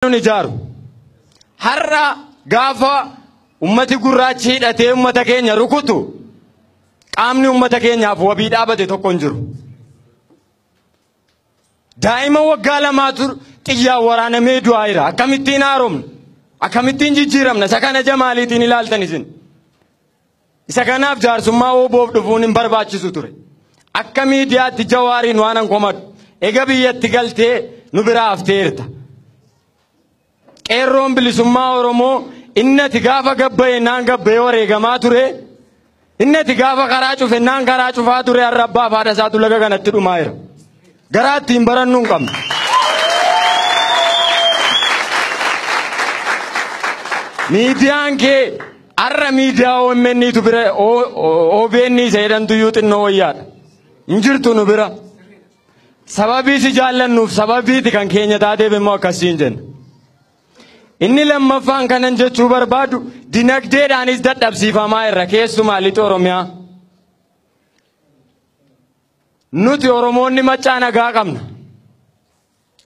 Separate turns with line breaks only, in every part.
Nun ijaaru. Har'a gaafa ummati gurraachi hidhatee ummata keenya rukutu qaamni ummata keenyaaf wabii dhaabate tokko hin jiru. Daa'ima waggaa lamaatu xiyyaan waraanamee du'aa jira. Akkamittiin haaromna? Akkamittiin jijjiiramna? Isa kana jamaaliitiin ilaaltan isin. Isa kanaaf jaarsummaa ooboof dhufuun hin barbaachisu ture. Akka miidiyaatti Jawaariin waan an komadhu. Ega biyyatti galtee nu biraa hafteerta. Qeerroon bilisummaa Oromoo inni ati gaafa gabbaye naan gabbayee wareegamaa ture. Inni ati gaafa karaa cufe naan karaa cufaa ture har'a abbaa fi haadha isaatu laga kanatti dhumaa jira. Garaa ittiin barannu hin qabnu. Miidiyaan kee har'a miidiyaa OMN tu bira OBN isa jedhamtu iyyuu xinnoo wayyaadha. Hin jirtu nu bira. Sababii si jaallannuuf sababiiti kan keenya taateef immoo akkasiin jenna. Inni lammaffaan kanan jechuu barbaadu dinagdeedhaanis dadhabsiifamaa irra keessumaa lixa Oromiyaa. Nuti Oromoonni maccaa nagaa qabna.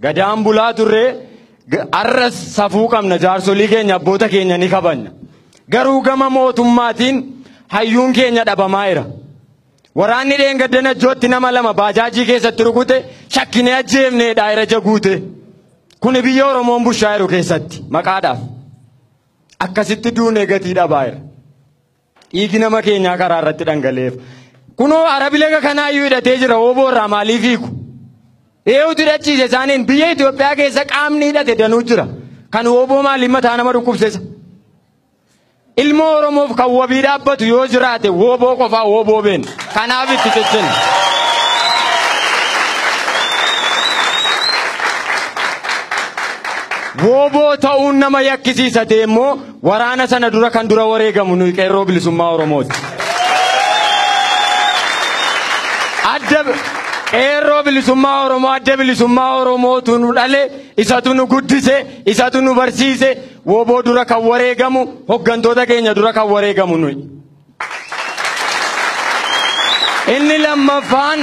Gadaan bulaa turree har'as safuu qabna jaarsolii keenya abboota keenya ni kabajna. Garuu gama mootummaatiin hayyuun keenya dhabamaa jira. Waraanni dheengadda Najjootti nama lama baajaajii keessatti rukute shakkinee ajjeefnee daa'ira jaguute. Kuni biyya Oromoon bushaa jiru keessatti maqaadhaaf. Akkasitti duunee gatii dhabaa jira. Dhiigi nama keenyaa karaa irratti dhangala'eef. Kunoo Arabi laga kanaayyuu hidhatee jira ooboo irraa maaliif hiiku? Eenyutu hidhachiise isaaniin biyya Itoophiyaa keessa qaamni hidhate danuu jira. Kan ooboo maaliif mataa nama dhukkubsisa? Ilmoo Oromoof kan wabii dhaabbatu yoo jiraate wooboo qofaa wooboo beena. Kanaaf itti ciccinna. Wooboo ta'uun nama yakkisiisa ta'e immoo waraana sana dura kan dura wareegamu nuyi qeerroo bilisummaa Oromooti. Adda qeerroo bilisummaa Oromoo adda bilisummaa Oromootu nu dhale isatu nu guddise isatu nu barsiise wooboo dura kan wareegamu hoggantoota keenya dura kan wareegamu nuyi. Inni lammaffaan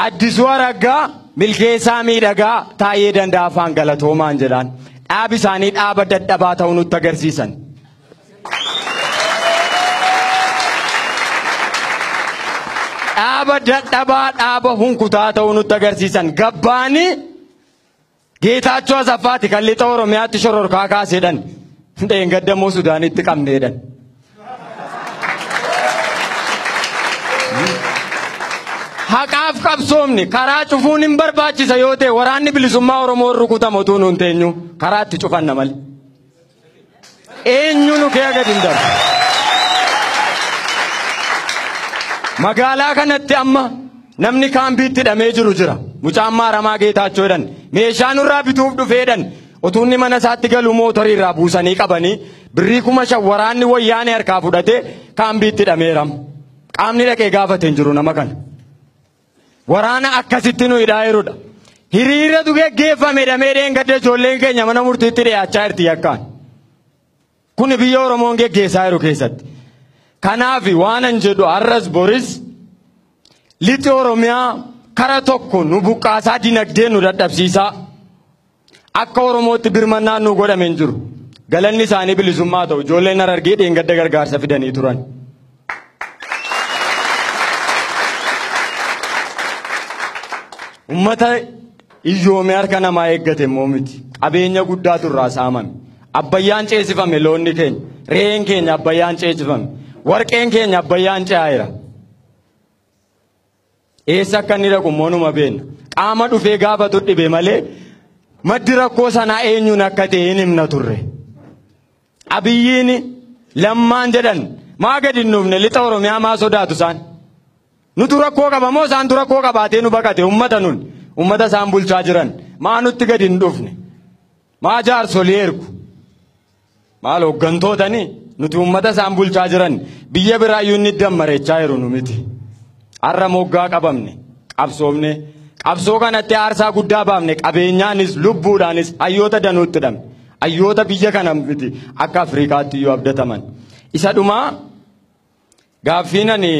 Addisuu Araggaa Milkeessaa Miidhagaa Taayee Danda'aa afaan galatoomaan jedhaan dhaabi isaanii dhaaba dadhabaa ta'uu nutti agarsiisan. Dhaaba dadhabaa dhaaba hunkutaa ta'uu nutti agarsiisan. Gabbaanii Geetaachoo Asaffaati kan lixa Oromiyaatti shororkaa kaaseedhan. Dheengadda immoo Sudaanitti qabneedhan. Haqaaf qabsoomni karaa cufuun hin barbaachisa yoo ta'e waraanni bilisummaa Oromoo rukutamu utuu nuun teenyu karaa itti cufanna malee. Eenyu nu kee gadi hin darbu. Magaalaa kanatti amma namni kaambiitti hidhamee jiru jira. Mucaan Maaramaa Geetaachoo jedhan meeshaa nurraa bituuf dhufeedhan utuu inni mana isaatti galu mootorii irraa buusanii qabanii birrii 5,000 waraanni wayyaanee harkaa fudhatee kaambiitti hidhameera. Qaamni dhaqee gaafate hin jiru nama kana. Waraana akkasitti nu hidhaa jirudha. Hiriiratu geggeeffame hidhamee dheengadde ijoolleen keenya mana murtiitti dhiyaachaa jirti yakkaan. Kuni biyya Oromoon geggeessaa jiru keessatti. Kanaaf waan an jedhu har'as boris lixi Oromiyaa kara tokko nu buqqaasaa dinagdee nu dadhabsiisaa. Akka Oromootti birmannaan nu godhame hin jiru. Galanni isaanii bilisummaa ta'u ijoolleen Harargee dheengadda gargaarsa fidanii turan. Ummata iyyoomee harka namaa eeggate immoo miti. Qabeenya guddaatu irraa saamame. Abbayyaan ceesifame loonni keenya. Re'een keenya abbayyaan ceesifame. Warqeen keenya abbayyaan ce'aa jira. Eessa akka inni dhaqu immoo numa beekna. Qaama dhufee gaafatu dhibe malee maddi rakkoo sanaa eenyuun akka ta'e hin himna turre. Abiyyiin lammaan jedhan maa gadi hin dhufne lixa Oromiyaa maa sodaatu isaan? Nutu rakkoo qaba moo isaantu rakkoo qabaatee nu baqate ummata nun ummata isaan bulchaa jiran maa nutti gadi hin dhufne? Maa jaarsolii ergu? Maal hooggantootani nuti ummata isaan bulchaa jiran biyya biraayyuu inni dammareechaa jiru nu miti. Har'a moggaa qabamne qabsoomne qabsoo kanatti aarsaa guddaa baafne qabeenyaanis lubbuudhaanis hayyoota danuutti dhabne hayyoota biyya kana miti akka Afrikaatti iyyuu abdataman. Isa dhumaa gaaffiin ani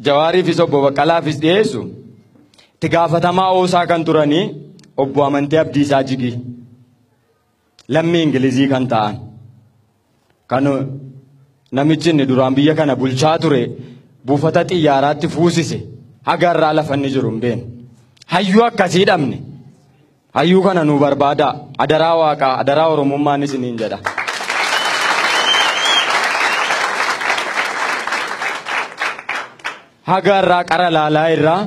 Jawaariifis obbo Baqqalaafis dhiyeessu itti gaafatamaa oosaa kan turanii obbo Amantee Abdiisaa Jigii. Lammii Ingilizii kan ta'an. Kan namichi inni duraan biyya kana bulchaa ture buufata xiyyaaraatti fuusise haga irraa lafa inni jiru hin beekne. Hayyuu akkasii dhabne. Hayyuu kana nu barbaadaa. Adaraa waaqaa, adaraa Oromummaan isiniin jedha. Haga irraa qara laalaa irraa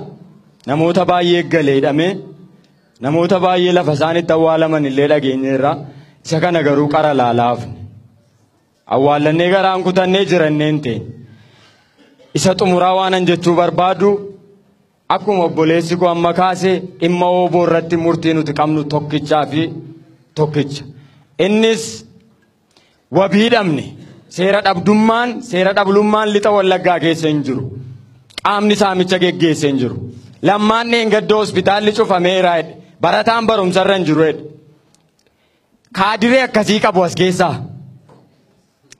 namoota baay'ee galee hidhame namoota baay'ee lafa isaanitti awwaalaman illee dhageenye irraa isa kana garuu qara laalaafne. Awwaallannee garaan kutannee jiranneen ta'e. Isa xumuraa waanan jechuu barbaadu akkuma obboleessi koo amma kaase dhimma ooboo irratti murtii nuti qabnu tokkichaa fi tokkicha. Innis wabii dhabne seera dhabdummaan seera dhablummaan lixa Wallaggaa keessa hin jiru. Qaamni saamicha geggeesse hin jiru. Lammaan dheengadda hospitaalli cufameera jedhe. Barataan barumsarra hin jiru jedhe. Kaadiree akkasii qabu as keessaa.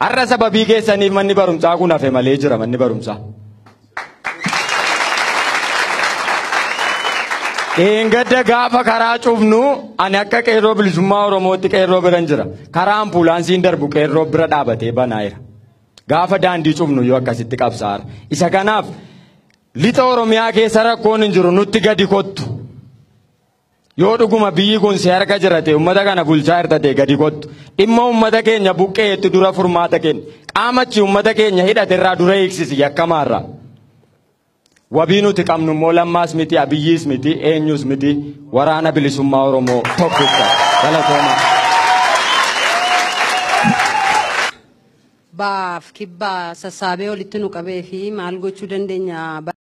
Har'a sababii keessaniif manni barumsaa kun hafe malee jira manni barumsaa. Dheengadda gaafa karaa cufnu ani akka qeerroo bilisummaa Oromootti qeerroo biran jira. Karaa ambuulaansiin darbu qeerroo bira dhaabatee banaayira. Gaafa daandii cufnu yoo akkasitti qabsaara. Isa kanaaf lixa Oromiyaa keessa rakkoon hin jiru nutti gadi kottu. Yoo dhuguma biyyi kun si harka jira ta'e uummata kana bulchaa jirta ta'e gadi kottu. Dhimma uummata keenya buqqeetti dura furmaata kenni. Qaamachi uummata keenya hidhate irraa dura hiiksisi yakkamaarraa. Wabii nuti qabnu immoo Lammaas miti, Abiyyiis miti, eenyus miti, waraana bilisummaa Oromoo tokkicha. Galatoomaa.
Baaf kibbaa sassaabee walitti nu qabee fi maal gochuu dandeenya?